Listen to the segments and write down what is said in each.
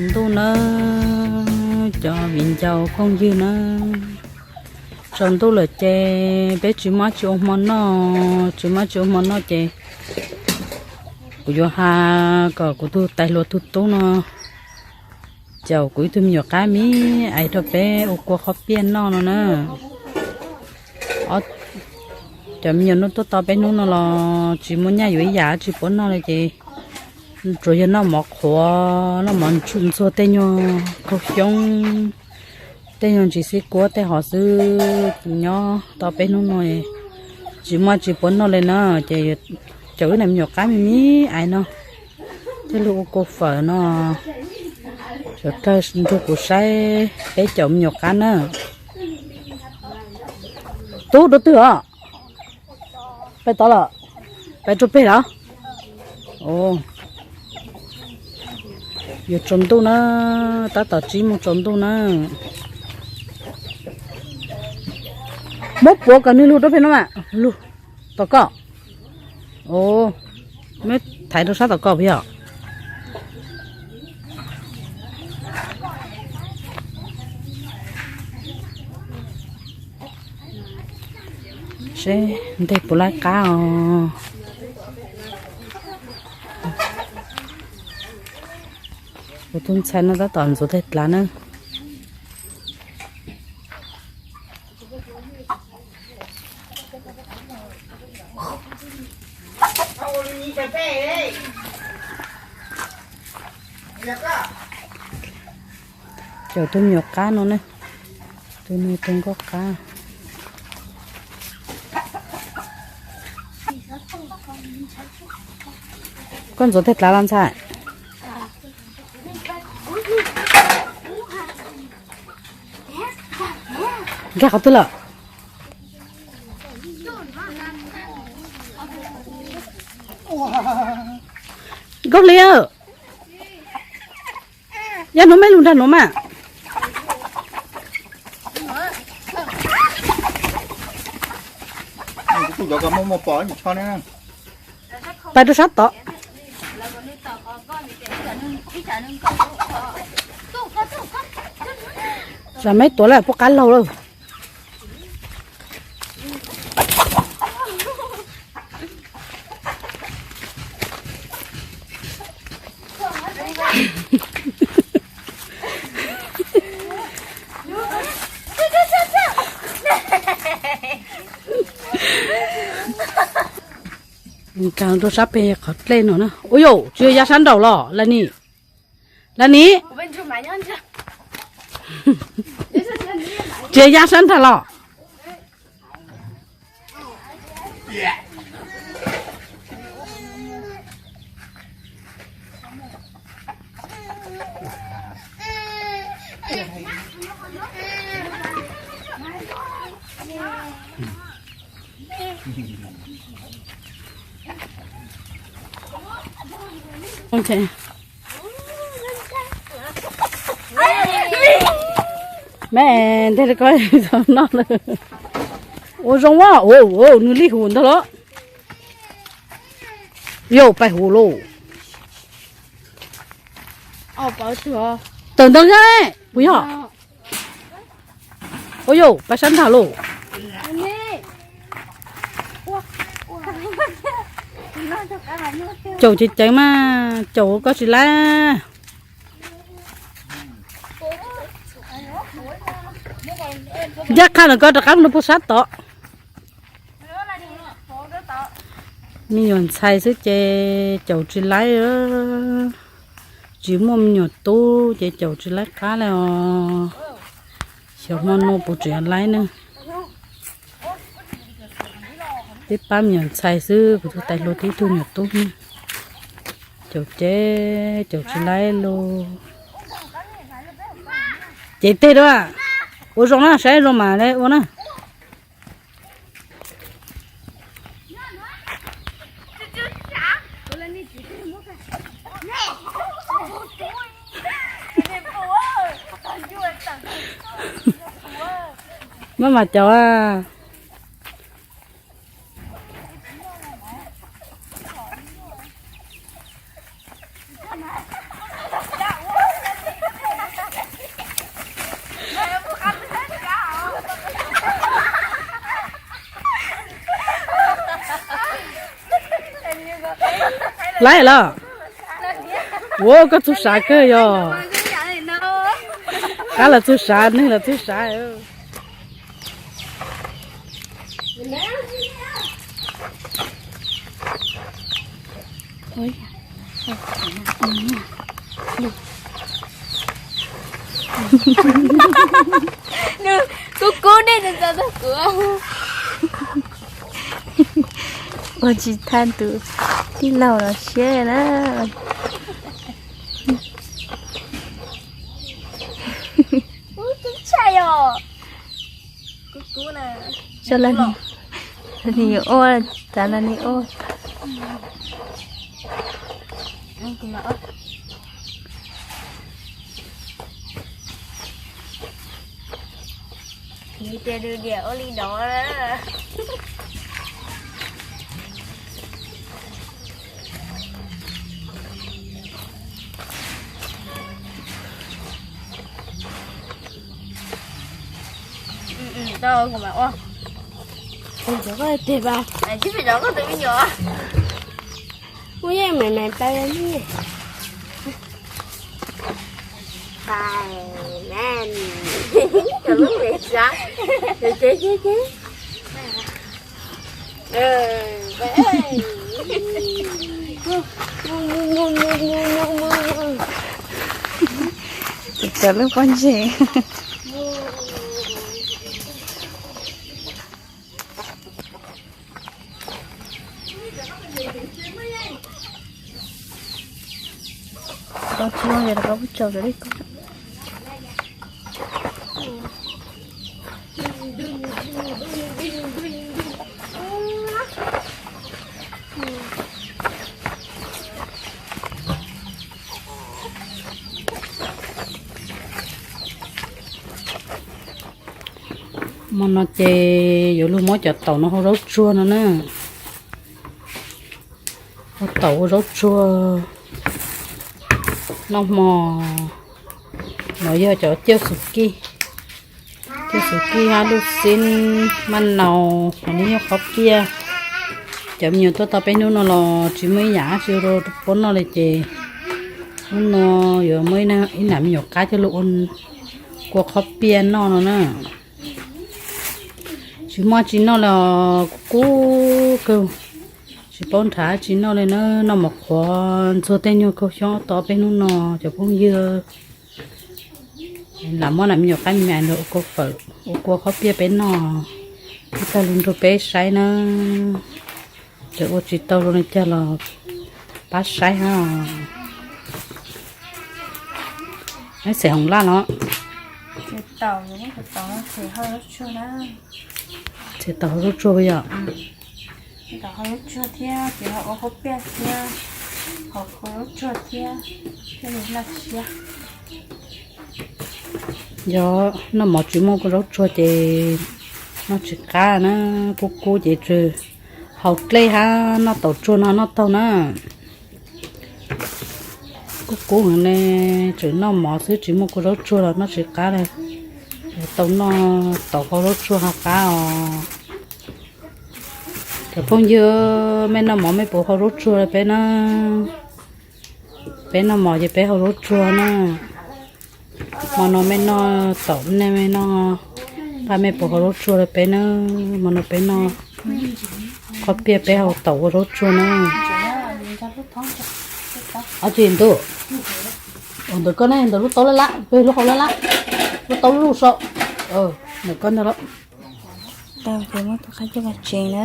Ntuj na, cov viv ncaus phooj ywg na, tsaus ntuj lawm ces peb tsis muaj tsis ua hmo noj, tsis muaj tsis ua hmo noj ces kuv yuav hais kom kuv tus tais hluas tus tub no caum kuv ib tug me nyuam qab me ais rau peb ua kua qhob piaj noj no na. Cov me nyuam noj tuaj tau peb hnub no los tsis muaj nyaj yuav ib yam tsis puas noj li ces tsuas yog noj mov qhuav, noj mov ntxuag tej nyuag khaub xyoob, tej nyuag ntsis xib kuab tej hov xwb. Nyob tau peb hnub no tsis muaj tsis puas noj li na, ces caum wb niam me nyuam qab me me ais no thiaj li ua kua fawm no. Sawv daws nrog kuv saib peb caum me nyuam qab na. Tub, rau twg os? Peb tod lawm. Peb rau peg lawm. Yuav tsaus ntuj na, tab tom tsib moos tsaus ntuj na. Muab puav kom nws lug rau peg no mas lug. Tom koj. Muab thaiv rau sab tom koj puas yog? Seb ntej puas laib qab os. Kuv tus ntxhais no tab tom ntxuav tej dlav na. Caum tus me nyuam qab no ne, tus no tus nkauj qab. Koj ntxuav tej dlav los ntxhais? Nkag qhov twg lawm? Nkauj Hli, yog nuav mej lug nrag nuav mas. Pais rau sab tod. Tsam meb tuav lawm puab qab laug lawm. Nkag rau sab peg qhov dlej no na. Ua yuav, tsis yog ya sab nraum los Laj Nim? Laj Nim, tsis yog ya sab nrag los? Mej nteg rau koj noj lawm. Ua zoo a, nws li hum ntag los. Yog pais hum lauj. Tawm ntawd, puas yog? Ua yuav pais sab nrag lauj. Caum ceev ceev mas caum koj tsis laib. Ncaj qha ntawm ko rov qab mus rau puag sab tod. Me nyuam ntxhais xwb ces caum tsis laib, tsis muaj me nyuam tub ces caum tsis laib qab li os. Xyov hmo no puas tseem laib ne. Tib pab me nyuam ntxhais xwb, kuv tus tais hluas tib tug nyuam tub ne. Caum ces caum tsis laib lauj. Cev teg dua, ua zoo na, saib zoo mas ua na. Maj mam caum. Laib los? Ua koj txuj sav kawg yog. Qab los txuj sav, neeg los txuj sav. Nws kub kub ne, nws txog txog kuv. Ua tsis thaj tus tij laug los siab na. Nws ua, tav no nws ua. Nws tias nws niam ua li no. Tau kuv mam ua. Tus cov koj tes pas. Tsis phem cov koj tus me nyuam. Kuj yeej me me tau li. Cov lub me xav. Ces ces ces. Cov lub pob ntseg. Koj tsis muaj li, koj pub tsaus cov li koj. Hmo no ces yuav lug muab cov taum no hau zaub tsuag no na. Hau taum ua zaub tsuag noj hmo. No yog cov cawj xus kij, cawj xus kij hab lub xib maj nau, qhov no yog qhob piaj. Cov me nyuam tuaj tau peb hnub no los tsis muaj ib yam dab tsi rau puab noj li ces hnub no yuav muab ib nam me nyuam qab coj lug ua kua qhob piaj noj no na. Tsis muaj dab tsi noj los kub kub kawg, tsis paub nrhav dab tsi noj li na. Noj mov qhuav ntxuag tej nyuag kaug xyoob tau peb hnub no cov phooj ywg. Lam muab nam me nyuam qab me me ua kua fawm, ua kua qhob piaj peb noj, ib tag lug nrug peb saib na. Ces ua tsis tau zoo li cas los pab saib hab. Neb xeem Hoom Laj los? Txiav taum hau zaub tsuag yom? Thiab ces ho ua qhob piaj thiab, ho ua zaub tsuag thiab, thiaj li laj siab. Yog noj mov tsis muaj kua zaub tsuag ces noj tsis qab na, kub kub ces tsuas haus dlej hab noj taum tsuag no noj taug na. Kub kub heev ne, tseem noj mov xwb tsis muaj kua zaub tsuag los noj tsis qab li. Tau noj taum hau zaub tsuag ho qab os. Cov phooj ywg, mej noj mov mej puas hau zaub tsuag li peb na? Peb noj mov ces peb hau zaub tsuag na. Hmo no mej noj taum ne, mej noj qab mej puas hau zaub tsuag li peb na? Hmo no peb noj qhob piaj peb hau taum ua zaub tsuag na. Ob tsi ntuj, ntawm koj ne, ntawm lub taub laj laj, peg lub hau laj laj, lub taub lub sau, ntawm koj ntag los. Tau ces muab tus qaib coj los tsev na.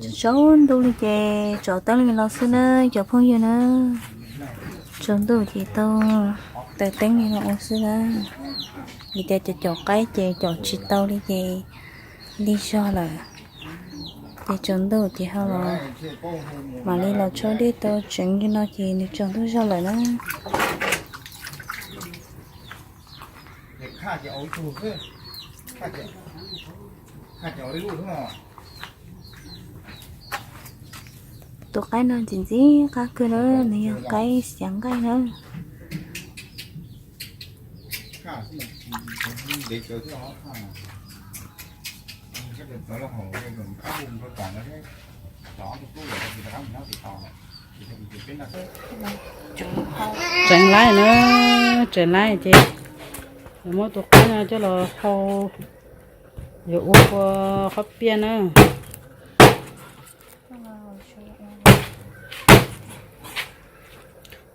Tsaus ntuj li ces tsov teeb li los xwb na cov phooj ywg na. Tsaus ntuj ces tau taws teeb li los ua xwb na. Vim tias cov caum qaib ces caum tsis tau li ces lig zog lawm. Ces tsaus ntuj ces ho los mam li los tsau dej tau tseev li no ces nws tsaus ntuj zog lawm na. Tus qaib no ntxim ntxim qab kawg na, nws yog qaib xiav nqaij na. Tseev laib na, tseev laib ces yuav muab tus qaib no coj los hau, yuav ua ua qhob piaj na.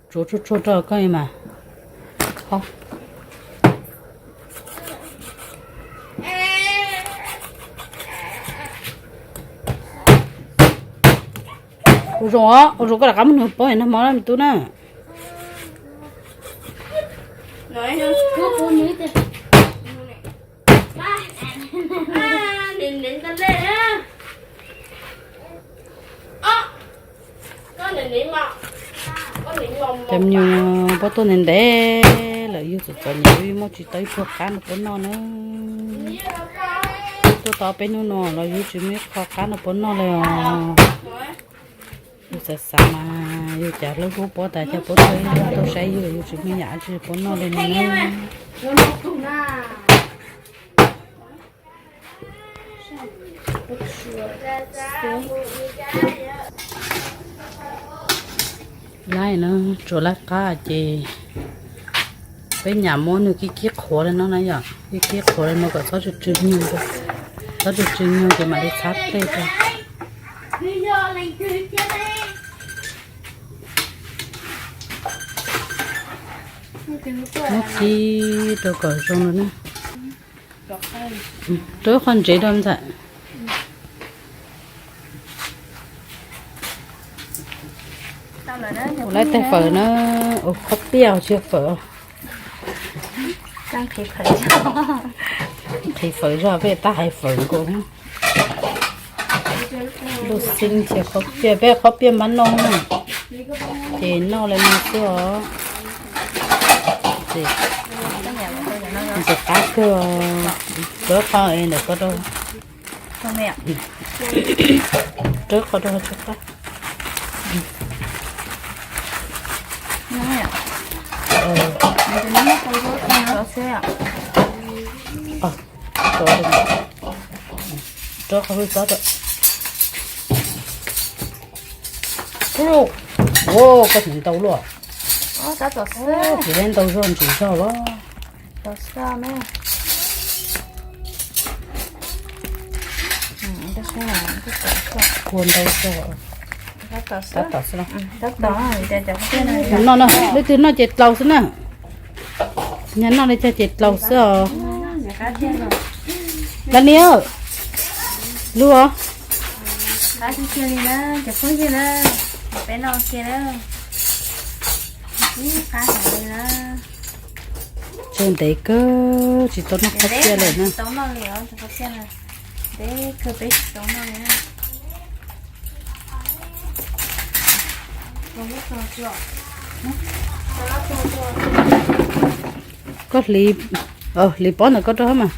Tsuav tsuag tsuag rau koj mas. Ua zoo, ua zoo koj rov qab muab nws pov nag hmo na me tub na. Cov me nyuam pob tuaj ntev ntev lawm, yug txom txom nyem, yug muaj tsis tau ib pluag qab no puav noj na. Tuaj tau peb hnub no los yug tsis muaj ib qho qab no puav noj li os. Yus xav xav mas yus cas hlub hlub puab tas cas puab tau saib yus, yus tsis muaj yam dab tsi puab noj li no na. Laib no, tsuav laib qab ces peb nyam muab nws kib kib qhuav li no na yom, kib kib qhuav li no kom txhob tsw tsw nyuag, txhob tsw tsw nyuag ces mam li txhab tej rau. Muab kib rau kom zoo no na. Rau qhov ntsev rau ntxawm. Ua laib tag fawm na, ua qhob piaj tsis yog fawm. Nqhis fawm zog peb tab hais fawm nkaus. Lub xib ces qhob piaj, peb qhob piaj npab noj na, ces noj li no xwb os. Ntxim qab kawg, rau qhov ntawm ko rau, rau qhov rau qab. Rau qhov hwj txob rau. Ua koj tiv ntau luaj. Tiv ntau zog ntsis zog los. Ua ntau zog. Tab tom xwb. Noj no, leej twg noj ces dlaus xwb na. Nyag noj li cas ces dlaus xwb os. Dab ni, lub os. Tseg ntev kawg tsis tau noj qhob piaj lawm na. Koj hliv, hliv pob ntawm koj rau mas.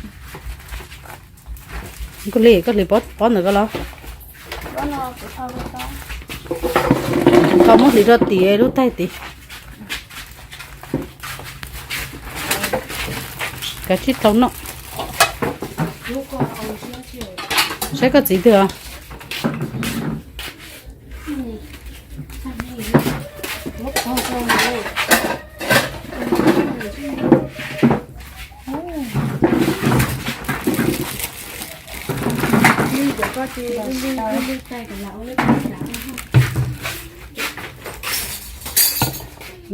Koj hliv, koj hliv pob ntawm koj los. Koj muab hliv rau tim lub taig tid. Kav tsij tau noj. Saib koj txiv twg os.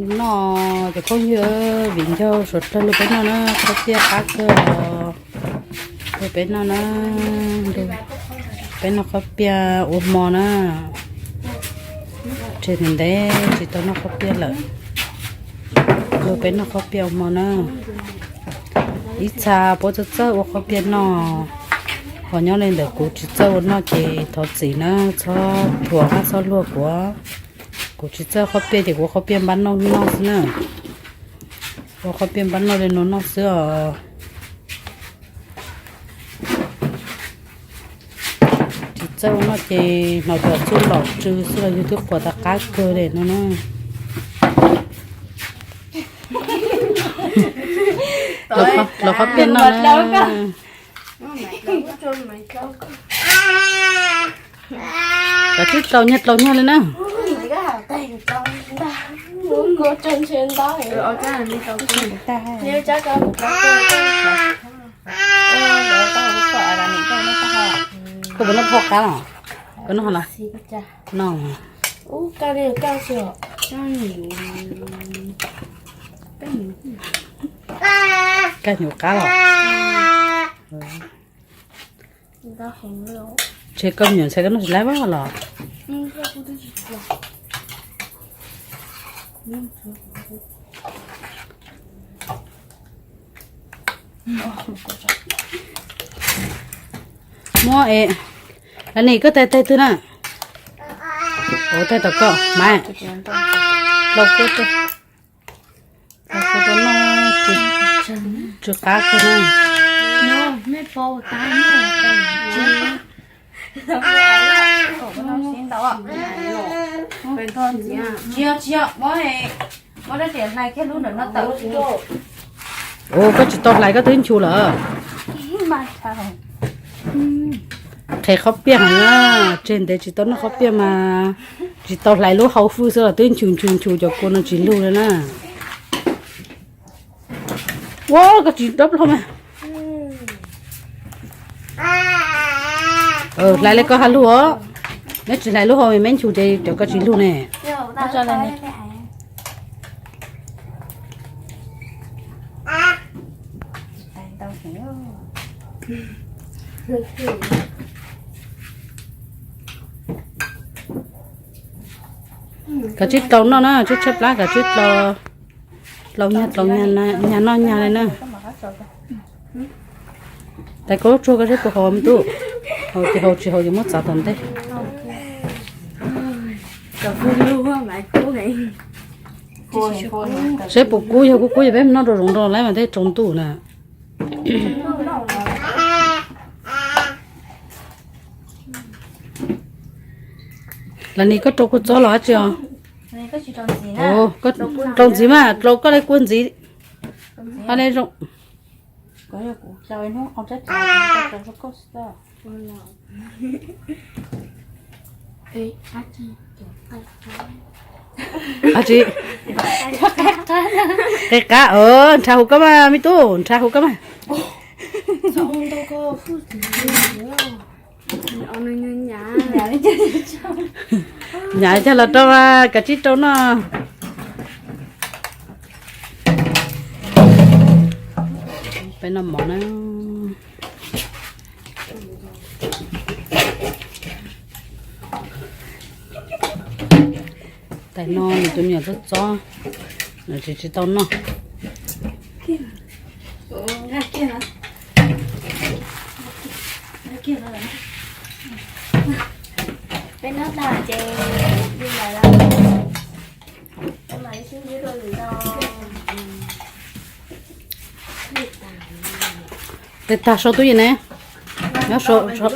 Noj cov phooj ywg, viv ncaus suav dlawg, lug peb noj na, qhob piaj qab kawg os. Lug peb noj na, peb noj qhob piaj ua hmo na. Tseg ntev tsis tau noj qhob piaj lawm, lug peb noj qhob piaj ua hmo na. Ib txha puab txawj txawj ua qhob piaj noj, ho nyob li ntawd kuv tsis txawj ua noj ces thov txim na, txhob thuam hab txhob luag kuv. Kuv tsis txawj qhob piaj ces kuv ua qhob piaj npab noj noj xwb na. Ua qhob piaj npab noj li no noj xwb os. Tsis txawj ua noj ces hnov cov txuj lom tsw xwb los yug twb quas tau qab kawg li no na. Los qhob piaj noj na. Kav tsij dlaus nyag dlaus nyag li na. Koj puas noj phauj qab los? Koj noj los? No. Koj hnyuv qab los? Ces koj me nyuam ntxhais koj noj tsis laib los? Muab es, Lani koj tais tais twg na? Ua tais tom koj mas. Lau kuab rau, lau kuab rau noj, tsw qab kawg na. Tsis yog, tsis yog, muab, muab rab riam hlais kiag lub ntawm no tawm. Ua koj tsis tau hlais koj twb nchuv lawm. Qhe qhob piaj heev na, tseg ntev tsis tau noj qhob piaj mas tsis tau hlais lub hau fwj xwb los twb nchuv nchuv nchuv cov kua no tsis lug li na. Ua koj tsis dob plaub mas. Hlais li koj ha lug os. Neb tsis hlais lub hau me nchuv ces cov koj tsis lug ne. Kav tsij tau noj na, tshaib tshaib plab kav tsij tau, tau nyag tau nyag noj nyag li na. Tais koj tsuag koj seb puas haus me tub. Haus ces haus, tsis haus ces muab txav tom ntej. Seb puas kub, yog kub kub yog peb noj rau zoov rau lawm mas thiaj tsaus ntuj na. Lani koj rau kua txob los dab tsi os? Rau ntxiv mas, rau koj li kua ntxiv. Hab li zoo. Dab tsi? Qe qab, nrhav huv koj mas me tub, nrhav huv koj mas. Nyav cog los rau, kav tsij rau noj. Peb noj mov na. Tais no nws tus me nyuam txob txob, nws tsis tsis tau noj. Peb noj tas ces li lawm. Tes tag sau tub yees ne. Nyob sau, sau.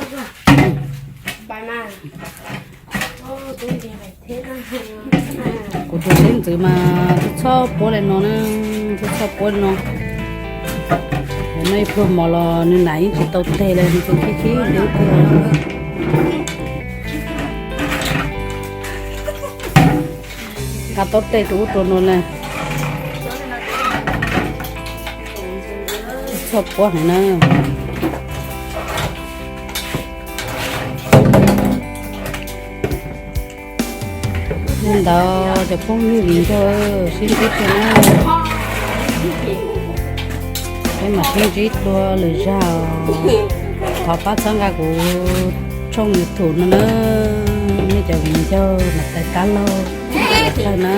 Kuv tus xeeb ntxwv mas txhob puab li no na, txhob puab li no. Noj ib pluag mov los nws nam yeej tsis tau teg li, nws txawm khib khib ntawd. Nqa taub teg rau ub rau no na. Txhob puab heev na. Li ntawd cov phooj ywg viv ncaus sib ntsib dua na. Peb mam sib ntsib dua lwm zag. Thov pab txhawb nqa kuv tshooj YouTube no na. Nej cov viv ncaus mas tais tab laug tawg na.